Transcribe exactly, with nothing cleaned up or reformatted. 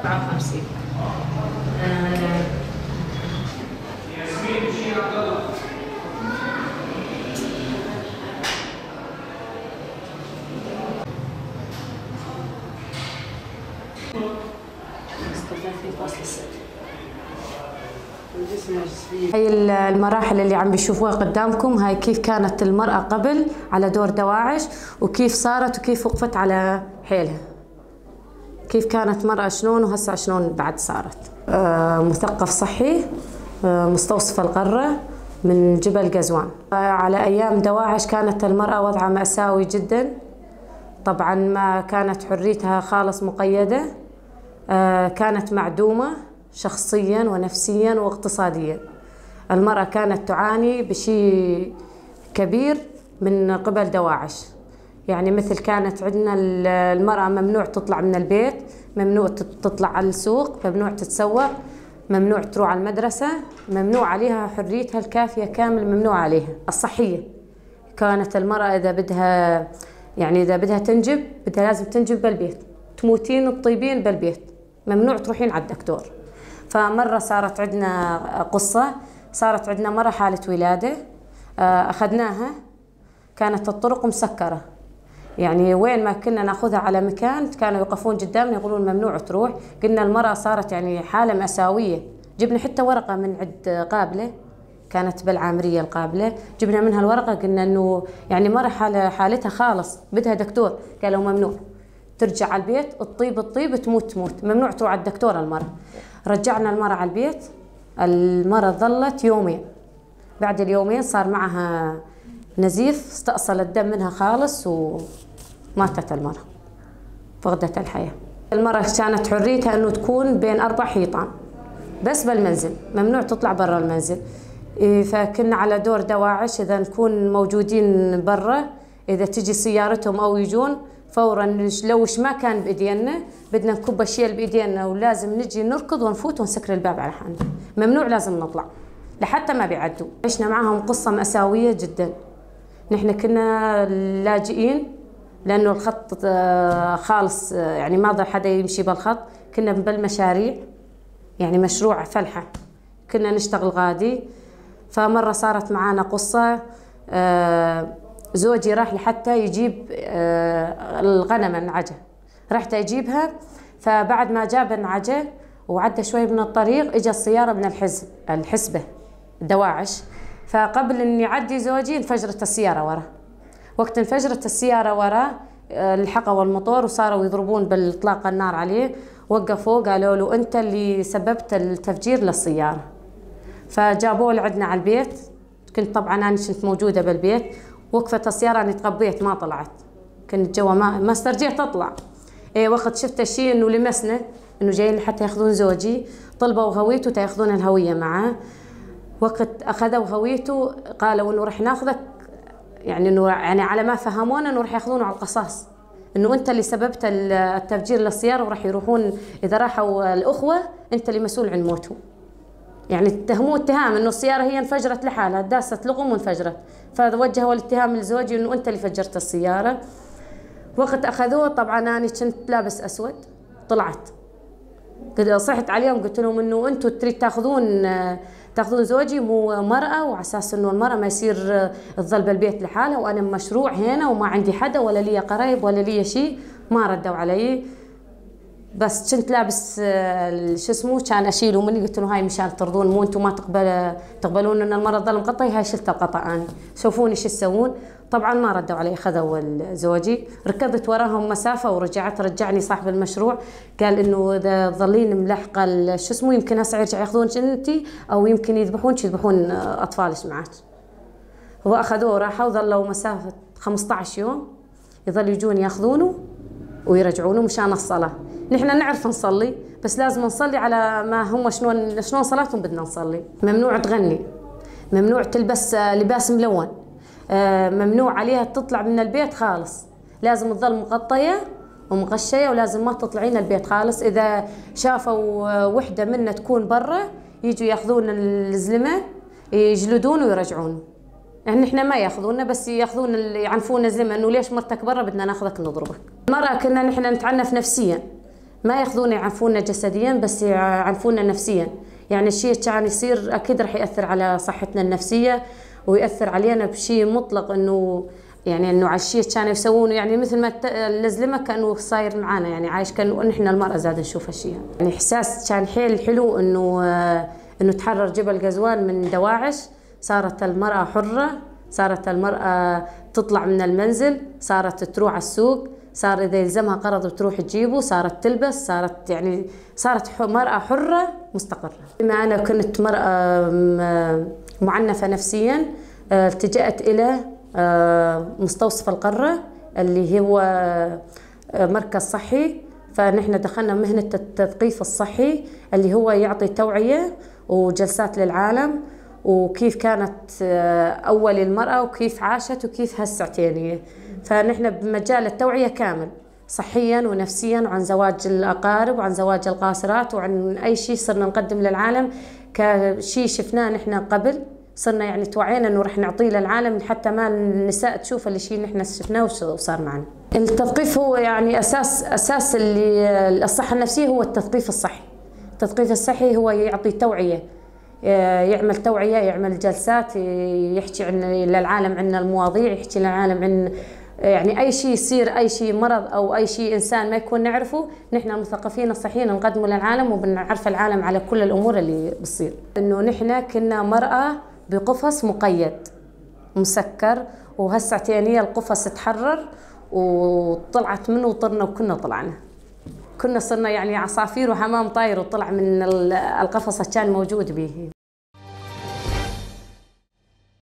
خمسين. آه، ثلاثين فاصلة ستة. هاي ال-، المراحل اللي عم بيشوفوها قدامكم، هاي كيف كانت المرأة قبل على دور دواعش، وكيف صارت، وكيف وقفت على حيلها. كيف كانت مرأة شلون، وهسه شلون بعد صارت. آه، مثقف صحي، آه، مستوصف القرة من جبل قزوان. آه، على أيام دواعش كانت المرأة وضعها مأساوي جدًا. طبعًا ما كانت حريتها خالص مقيدة. آه، كانت معدومة شخصيًا ونفسيًا واقتصاديًا. المرأة كانت تعاني بشي كبير من قبل دواعش. يعني مثل كانت عندنا ال-، المرأة ممنوع تطلع من البيت، ممنوع تت-، تطلع على السوق، ممنوع تتسوق، ممنوع تروح على المدرسة، ممنوع عليها حريتها الكافية كامل، ممنوع عليها الصحية. كانت المرأة إذا بدها، يعني إذا بدها تنجب، بدها لازم تنجب بالبيت، تموتين وتطيبين بالبيت، ممنوع تروحين على الدكتور. فمرة صارت عندنا قصة، صارت عندنا مرة حالة ولادة، آه، أخذناها، كانت الطرق مسكرة، يعني وين ما كنا ناخذها على مكان كانوا يوقفون قدامنا يقولون: "ممنوع تروح". قلنا المرأة صارت يعني حالة مأساوية، جبنا حتى ورقة من عند قابلة، كانت بالعامرية القابلة، جبنا منها الورقة، قلنا إنه يعني مرة حالة، حالتها خالص بدها دكتور. قالوا: "ممنوع، ترجع على البيت، تطيب تطيب، تموت تموت، ممنوع تروح على الدكتور المرة". رجعنا المرة على البيت، المرة ظلت يومين، بعد اليومين صار معها نزيف، استأصل الدم منها خالص وماتت المرة، فقدت الحياة. المرة كانت حريتها إنه تكون بين أربع حيطان، بس بالمنزل، ممنوع تطلع برا المنزل. إيه، فكنا على دور دواعش، إذا نكون موجودين برا، إذا تجي سيارتهم أو يجون، فورًا نش-، لو وش ما كان بإيدينا، بدنا نكب الشيء اللي بإيدينا، ولازم نجي نركض ونفوت ونسكر الباب على حالنا. ممنوع، لازم نطلع لحتى ما بيعدوا. عشنا معاهم قصة مأساوية جدًا. نحن كنا لاجئين، لأنه الخط، آه، خالص، آه، يعني ما ضل حدا يمشي بالخط. كنا بالمشاريع، يعني مشروع فلحة. كنا نشتغل غادي. فمرة صارت معانا قصة، آه، زوجي راح لحتى يجيب، آه، الغنم النعجة، رحت أجيبها. فبعد ما جاب النعجة وعدى شوي من الطريق، إجا السيارة من الحزب، الحسبة، دواعش. فقبل إن يعدي زوجي، انفجرت السيارة ورا. وقت انفجرت السيارة ورا، آه، لحقوا الموتور وصاروا يضربون بالإطلاق النار عليه. وقفوه، قالوا له: "أنت اللي سببت التفجير للسيارة." فجابوه لعندنا على البيت. كنت طبعًا أنا كنت موجودة بالبيت. وقفت السيارة، أنا تغبيت، ما طلعت. كنت جوا، ما، ما استرجيت أطلع. إيه، وقت شفت الشي إنه لمسنا، إنه جايين لحتى ياخذون زوجي، طلبوا هويته تاخذون الهوية معاه. وقت أخذوا هويته، قالوا إنه: "رح ناخذك"، يعني إنه، يعني على ما فهمونا إنه رح ياخذونه على القصاص، إنه أنت اللي سببت ال-، التفجير للسيارة، ورح يروحون، إذا راحوا الأخوة، أنت اللي مسؤول عن موتهم. يعني اتهموه اتهام إنه السيارة هي انفجرت لحالها، داست لغم وانفجرت، فتوجهوا الاتهام لزوجي إنه أنت اللي فجرت السيارة. وقت أخذوه، طبعًا أنا كنت لابس أسود، طلعت. قد صحت عليهم، قلت لهم إنه أنتوا تريد تاخذون، آه، تاخذون زوجي مو مرأة، وعلى أساس إنه المرأة ما يصير، آه، تظل بالبيت لحالها، وأنا مشروع هنا وما عندي حدا ولا لي قرايب ولا لي شي. ما ردوا علي. بس كنت لابس، آه، ال-، شو اسمه، كان أشيله مني، قلت له: "هاي مشان ترضون، مو أنتوا ما تقبل-، تقبلون إن المرأة تظل مقطعة، هاي شلت القطع أنا، شوفوني شو تسوون". طبعًا ما ردوا علي، خذوا ال-، زوجي. ركضت وراهم مسافة ورجعت، رجعني صاحب المشروع، قال إنه إذا تظلين ملحقة ال-، شو اسمه، يمكن هسه يرجع ياخذونك انتي، أو يمكن يذبحونك، يذبحون أطفالك معك. هو أخذوه وراحوا، ظلوا مسافة خمسطعش يوم يظل يجون ياخذونه ويرجعونه مشان الصلاة. نحن نعرف نصلي، بس لازم نصلي على ما هم شلون، شلون صلاتهم بدنا نصلي. ممنوع تغني، ممنوع تلبس، آه، لباس ملون، آه، ممنوع عليها تطلع من البيت خالص، لازم تظل مغطية ومغشية، ولازم ما تطلعين البيت خالص. إذا شافوا، آه، وحدة منا تكون برا، يجوا ياخذون الزلمة، يجلدون ويرجعون. يعني نحن ما ياخذونا، بس ياخذون ال-، يعنفونا زلمة إنه: "ليش مرتك برا؟ بدنا ناخذك نضربك." المرأة كنا نحن نتعنف نفسيًا، ما ياخذونا يعنفونا جسديًا، بس يعنفونا نفسيًا. يعني الشي كان يصير أكيد رح يأثر على صحتنا النفسية، ويأثر علينا بشي مطلق، إنه يعني إنه على الشي كانوا يسوونه، يعني مثل ما الت-، اللزلمة كأنه صاير معانا، يعني عايش كأنه نحن المرأة زاد نشوف هالشي. يعني إحساس كان حيل حلو إنه، آه، إنه تحرر جبل قزوان من دواعش. صارت المرأة حرة، صارت المرأة تطلع من المنزل، صارت تروح على السوق، صار إذا يلزمها غرض بتروح تجيبه، صارت تلبس، صارت يعني صارت ح-، مرأة حرة مستقرة. بما أنا كنت مرأة م-، معنفة نفسيًا، آه، التجأت إلى، آه، مستوصف القرة اللي هو، آه، مركز صحي. فنحن دخلنا مهنة التثقيف الصحي اللي هو يعطي توعية وجلسات للعالم، وكيف كانت، آه، أول المرأة وكيف عاشت وكيف هسعتين هي. فنحن بمجال التوعية كامل، صحيًا ونفسيًا، وعن زواج الأقارب وعن زواج القاصرات وعن أي شي صرنا نقدم للعالم كشي شفناه نحن قبل. صرنا يعني توعينا إنه رح نعطيه للعالم حتى ما النساء تشوف اللي شي نحن شفناه وش-، وصار معنا. التثقيف هو يعني أساس، أساس اللي الصحة النفسية هو التثقيف الصحي. التثقيف الصحي هو يعطي توعية، آه، يعمل توعية، يعمل جلسات، يحكي عن، للعالم عن المواضيع، يحكي للعالم عن، يعني، أي شي يصير، أي شي مرض أو أي شي إنسان ما يكون نعرفه، نحن المثقفين الصحيين نقدمه للعالم وبنعرف العالم على كل الأمور اللي بتصير. إنه نحن كنا مرأة بقفص مقيد مسكر، وهسعتين هي القفص تحرر وطلعت منه وطرنا وكنا طلعنا. كنا صرنا يعني عصافير وحمام طاير وطلع من ال-، القفص اللي كان موجود بيه.